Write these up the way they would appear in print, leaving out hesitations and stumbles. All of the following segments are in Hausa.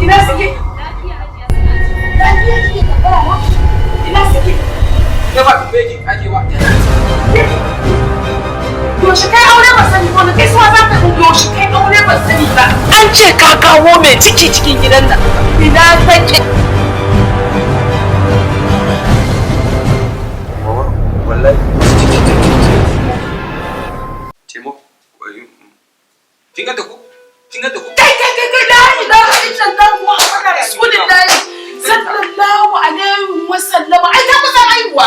Ina suke? Lafiya kike tambaya na? Ina suke? Ke ba tambaye ki ake ba. Yaushe kai aure ba sani ba, wani gaisuwa za ka, yaushe kai aure ba sani ba. An ce ka kawo mai ciki cikin gidan nan. Ina take? Mama, wallahi taimako. Kin ga ta ko? Kin ga ta ko? Kai kai kai kai, la ilaha illallah Muhammadu Rasulullahi sallallahu alaihi wa sallama, ai ta kusa haihuwa.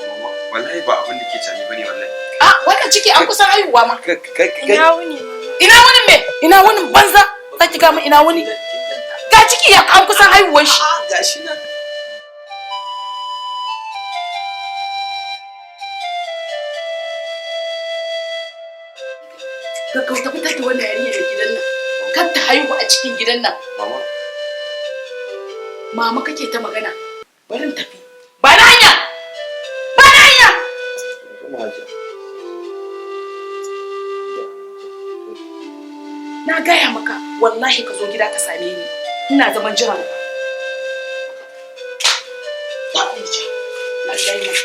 Mama, wallahi ba abin da ke tani bane wallahi. A wannan ciki an kusan haihuwa ma. Kai kai kai. Ina wuni, mama? Ina wani me? Ina wani banza? Za ki ga mu ina wani? Ga ciki ya an kusan haihuwar shi. Gashi nan. Gaggauta fitar da wannan yarinya da gidan nan. Kar ta haihu a cikin gidan nan. Mama. Mama kake ta magana. Bari in tafi. Ba na hanya! Ba na hanya! Na gaya maka wallahi ka zo gida ka same ni. Ina zaman jiran ka. Ba ni ce. Na gaya maka.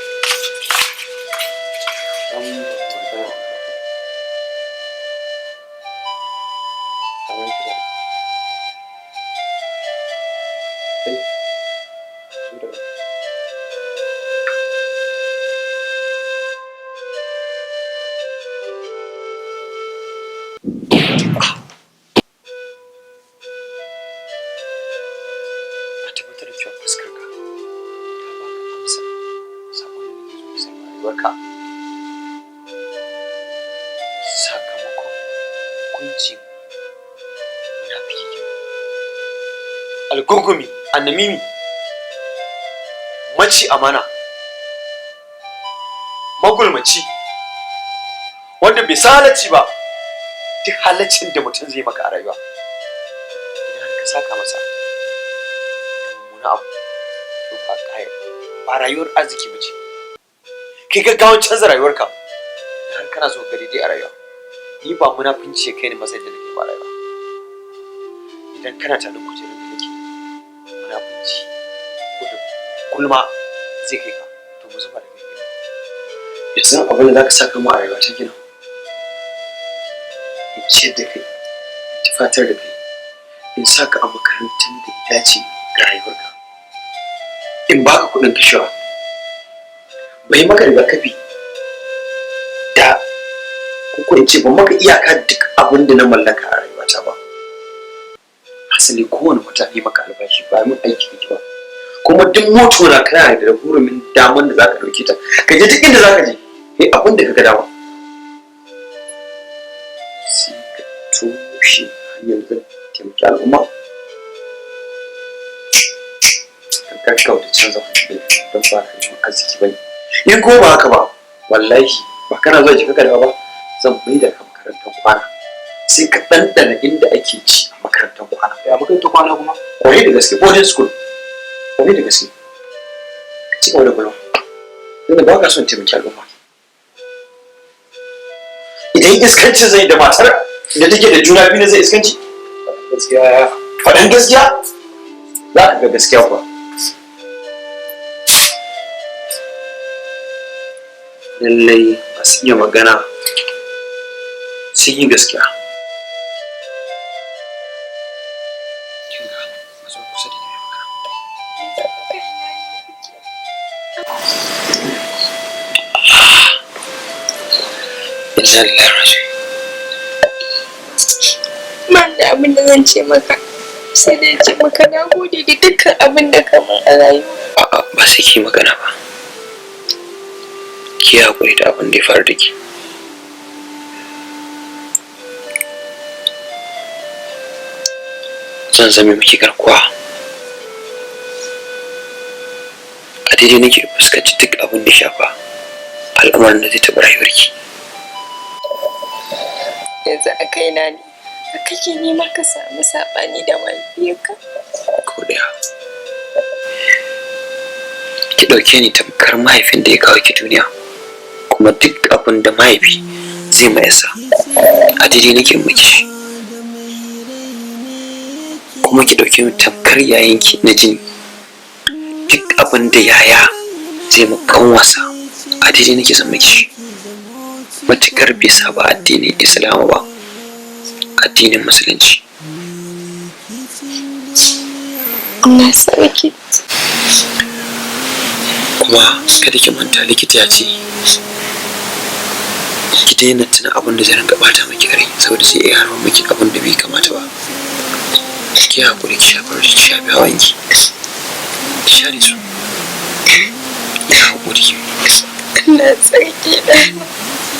A tabbatar da cewa fuskar ka ta baka amsa sakon da nake so isar ma rayuwarka sakamakon hukuncin munafiki kenan, algungumi, annamimi, maci amana, magulmaci, wanda bai san halacci ba. Duk halaccin da mutum zai maka a rayuwa, idan har ka saka masa da mummuna abu, to ba kai ba rayuwar arziki ba ce. Kai gaggawan canza rayuwarka idan har kana so ka ga daidai a rayuwa. Ni ba munafunci ya kai ni matsayin da nake ba rayuwa. Idan kana tunanin kujerun da nake, munafunci ko da gulma zai kai ka, to mu zuba da kai. Yanzu abin da zaka saka mu a rayuwa ta gina, in ciyar da kai, in tufatar da kai, in sa ka a makarantar da ya dace ga rayuwarka, in baka kuɗin kashewa, bai maka rigakafi da ko in ce ban maka iyaka duk abin da na mallaka a rayuwata ba. Hasali kowane wata ne maka albashi, ba min aiki kake ba, kuma duk moto na kana da hurumin daman da zaka dauke ta ka je duk inda zaka je, kai abin da ka ga dama. Sai ka toshe hanyar zan taimaki al'umma, ka gaggauta canza wani don ba rayuwar arziki ba ne. In ko ba haka ba, wallahi ba kana zuwa jika ka ba, zan mai da ka makarantar kwana, sai ka ɗanɗana inda ake ci a makarantar kwana. Ya makarantar kwana kuma? Kwarai da gaske, boarding school. Kwarai da gaske, ka ci gaba da gulma tunda ba ka son taimaki al'umma. Idan iskanci zai da matar da take da juna biyu ne zai iskanci. Gaskiya. Faɗin gaskiya, za ka ga gaskiya kuwa. Lallai masu iya magana sun yi gaskiya. Kin ga, matso kusa da ni mai magana. Inna lillahi wa raji'un. Ban da abin da zan ce maka, sai dai ce maka na gode da dukkan abin da ka min a rayuwa. A'a, ba sai ki magana ba. Ki haƙuri da abin da ya faru da ke. Zan zame miki garkuwa. A daidai nake fuskanci duk abin da ya shafa al'amarin da zai taɓa rayuwarki. Yanzu a kaina ne a kake neman ka samu saɓani da mahaifiyarka? Ko ɗaya. Ki ɗauke ni tamkar mahaifin da ya kawo ki duniya, kuma duk abin da mahaifi zai ma yasa, a daidai nake miki shi. Kuma ki ɗauke ni tamkar yayanki na jini. Duk abin da yaya zai ma kanwarsa, a daidai nake son miki shi, matuƙar bai saba addinin Islamu ba, addinin Musulunci. Allah sarki. Kuma kada ki manta, likita ya ce ki daina tuna abin da zai rinka bata miki rai, saboda sai iya haifar miki abin da bai kamata ba. Ki hakuri, ki shafar, ki shafi hawanki, ki share su. Ki hakuri. Allah sarki da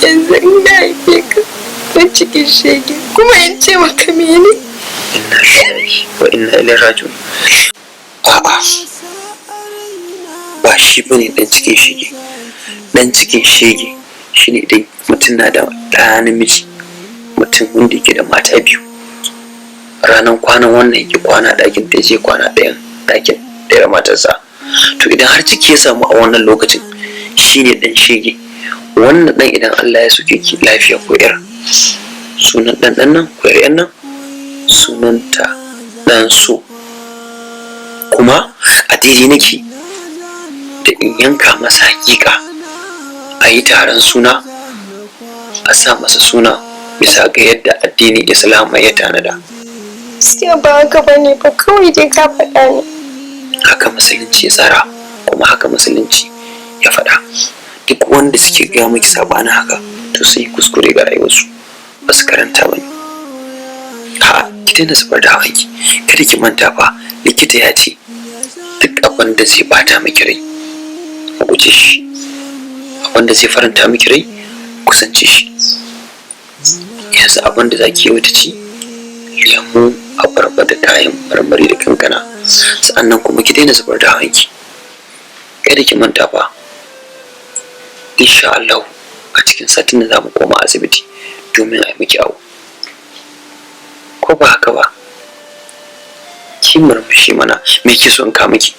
yanzu ina haife ka na cikin shege, kuma in ce maka mene? Inna lillahi wa inna ilaihi raji'un. A'a, ba shi bane dan cikin shege. Dan cikin shege shine idan mutum na da ɗa namiji, mutum wanda yake da mata biyu, ranar kwanan wannan yake kwana ɗakin ta, je kwana ɗayan ɗakin ɗayar matarsa. To, idan har ciki ya samu a wannan lokacin, shine ɗan shege. Wannan ɗan, idan Allah ya soke ki lafiya ko yar, sunan ɗan ɗan nan ko yar nan sunanta ɗan so. Kuma a daidai nake da in yanka masa hakika, a yi taron suna, a sa masa suna bisa ga yadda addinin Islam ya tanada. Gaskiya ba haka bane ba, kawai dai ka faɗa ne. Haka Musulunci ya tsara, kuma haka Musulunci ya faɗa. Duk wanda suke gaya miki sabanin haka, to sun yi kuskure ga rayuwarsu, ba su karanta ba ne. Ha, ki daina zubar da hawanki. Kada ki manta fa, likita ya ce duk abin da zai bata miki rai, a guje shi. Abin da zai faranta miki rai, kusance shi. Yanzu abin da zaki yi wata ci, lemu, abarba da kayan marmari da kankana. Sa'annan kuma ki daina zubar da hawanki. Kada ki manta fa, insha Allah a cikin satin da za mu koma asibiti domin a yi miki awo, ko ba haka ba? Ki murmushi mana. Me ke so in ka miki?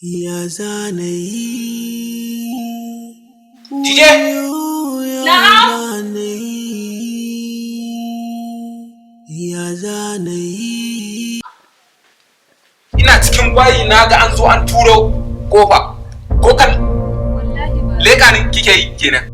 Ya zanayi. Tije! Na'am. Ya zanayi. Ina cikin bayi na ga an zo an turo kofa. Ko kan leka ne kike yi kenan?